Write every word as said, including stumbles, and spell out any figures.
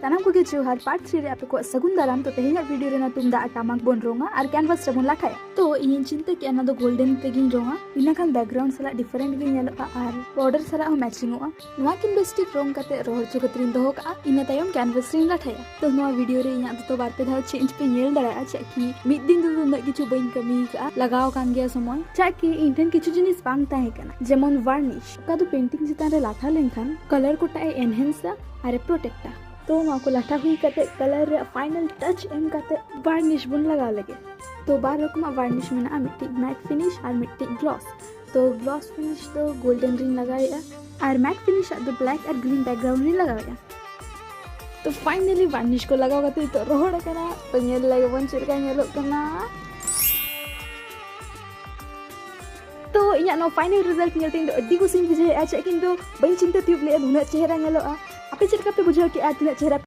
ᱥᱟᱱᱟᱢ ᱠᱚᱜᱮ ᱡᱚᱦᱟᱨ, part three ᱨᱮ ᱟᱯᱮ ᱠᱚᱣᱟᱜ ᱥᱟᱹᱜᱩᱱ ᱫᱟᱨᱟᱢ᱾ ᱛᱚ ᱛᱮᱦᱮᱧᱟᱜ video ᱨᱮ ᱱᱚᱣᱟ ᱛᱩᱢᱫᱟᱜ ᱟᱨ ᱴᱟᱢᱟᱠ ᱵᱚᱱ ᱨᱚᱝᱟ ᱟᱨ canvas ᱨᱮᱵᱚᱱ ᱞᱟᱴᱷᱟᱭᱟ᱾ ᱛᱚ ᱤᱧᱤᱧ ᱪᱤᱱᱛᱟᱹ ᱠᱮᱜᱼᱟ ᱱᱚᱣᱟ ᱫᱚ golden ᱛᱮᱜᱤᱧ ᱨᱚᱝᱟ, ᱤᱱᱟᱹᱠᱷᱟᱱ background ᱥᱟᱞᱟᱜ different ᱜᱮ ᱧᱮᱞᱚᱜᱼᱟ ᱟᱨ border ᱥᱟᱞᱟᱜ ᱦᱚᱸ matchingᱚᱜᱼᱟ᱾ ᱱᱚᱣᱟ ᱠᱤᱱ ᱵᱮᱥ ᱴᱷᱤᱠ ᱨᱚᱝ ᱠᱟᱛᱮ ᱨᱚᱦᱚᱲ ᱦᱚᱪᱚ ᱠᱟᱛᱮ ᱤᱧ ᱫᱚᱦᱚ ᱠᱟᱜᱼᱟ, ᱤᱱᱟᱹ ᱛᱟᱭᱚᱢ canvas ᱨᱤᱧ ᱞᱟᱴᱷᱟᱭᱟ᱾ ᱛᱚ ᱱᱚᱣᱟ video ᱨᱮ ᱤᱧᱟᱹᱜ ᱫᱚᱛᱚ ᱵᱟᱨ ᱯᱮ ᱫᱷᱟᱣ change ᱯᱮ ᱧᱮᱞ ᱫᱟᱲᱮᱭᱟᱜᱼᱟ, ᱪᱮᱫᱟᱜ ᱠᱤ ᱢᱤᱫ ᱫᱤᱱ ᱛᱮᱫᱚ ᱩᱱᱟᱹᱜ ᱠᱤᱪᱷᱩ ᱵᱟᱹᱧ ᱠᱟᱹᱢᱤ ᱠᱟᱜᱼᱟ, ᱞᱟᱜᱟᱣ ᱟᱠᱟᱱ ᱜᱮᱭᱟ ᱥᱚᱢᱚᱭ᱾ ᱪᱮᱫᱟᱜ ᱠᱤ ᱤᱧ ᱴᱷᱮᱱ ᱠᱤᱪᱷᱩ ᱡᱤᱱᱤᱥ ᱵᱟᱝ ᱛᱟᱦᱮᱸ ᱠᱟᱱᱟ, ᱡᱮᱢᱚᱱ varnish, ᱚᱠᱟ ᱫᱚ painting ᱪᱮᱛᱟᱱ ᱨᱮ ᱞᱟᱴᱷᱟ ᱞᱮᱱᱠᱷᱟᱱ color ᱠᱚᱴᱟᱜ ᱮ enhanceᱟ ᱟᱨ ᱮ protectᱟ᱾ ᱛᱚ ᱱᱚᱣᱟ ᱠᱚ ᱞᱟᱴᱷᱟ ᱦᱩᱭ ᱠᱟᱛᱮ color ᱨᱮᱭᱟᱜ final touch ᱮᱢ ᱠᱟᱛᱮ varnish ᱵᱚᱱ ᱞᱟᱜᱟᱣ ᱞᱮᱜᱮ᱾ ᱛᱚ ᱵᱟᱨ ᱨᱚᱠᱚᱢᱟᱜ varnish ᱢᱮᱱᱟᱜᱼᱟ, ᱢᱤᱫᱴᱤᱡ matte finish ᱟᱨ ᱢᱤᱫᱴᱤᱡ gloss᱾ ᱛᱚ gloss finish ᱫᱚ golden ᱨᱤᱧ ᱞᱟᱜᱟᱣᱮᱜᱼᱟ ᱟᱨ matte finish ᱟᱜ ᱫᱚ black ᱟᱨ green background ᱨᱤᱧ ᱞᱟᱜᱟᱣᱮᱜᱼᱟ᱾ ᱛᱚ finally varnish ᱠᱚ ᱞᱟᱜᱟᱣ ᱠᱟᱛᱮ ᱱᱤᱛᱚᱜ ᱨᱚᱦᱚᱲ ᱟᱠᱟᱱᱟ᱾ ᱛᱚ ᱧᱮᱞ ᱞᱮᱜᱮ ᱵᱚᱱ ᱪᱮᱫ ᱞᱮᱠᱟ ᱧᱮᱞᱚᱜ ᱠᱟᱱᱟ᱾ ᱛᱚ ᱤᱧᱟᱹᱜ ᱱᱚᱣᱟ final result ᱧᱮᱞᱛᱮ ᱤᱧ ᱫᱚ ᱟᱹᱰᱤ ᱠᱩᱥᱤᱧ ᱵᱩᱡᱷᱟᱹᱣᱮᱜᱼᱟ, ᱪᱮᱫᱟᱜ ᱠᱤ ᱤᱧ ᱫᱚ ᱵᱟᱹᱧ ᱪᱤᱱᱛᱟᱹ ᱛᱤᱭᱳᱜ ᱞᱮᱜᱼᱟ ᱱᱩᱱᱟᱹᱜ ᱪᱮᱦᱨᱟ ᱧᱮᱞᱚᱜᱼᱟ᱾ ᱟᱯᱮ ᱪᱮᱫ ᱞᱮᱠᱟ ᱯᱮ ᱵᱩᱡᱷᱟᱹᱣ ᱠᱮᱜᱼᱟ, ᱛᱤᱱᱟᱹᱜ ᱪᱮᱦᱨᱟ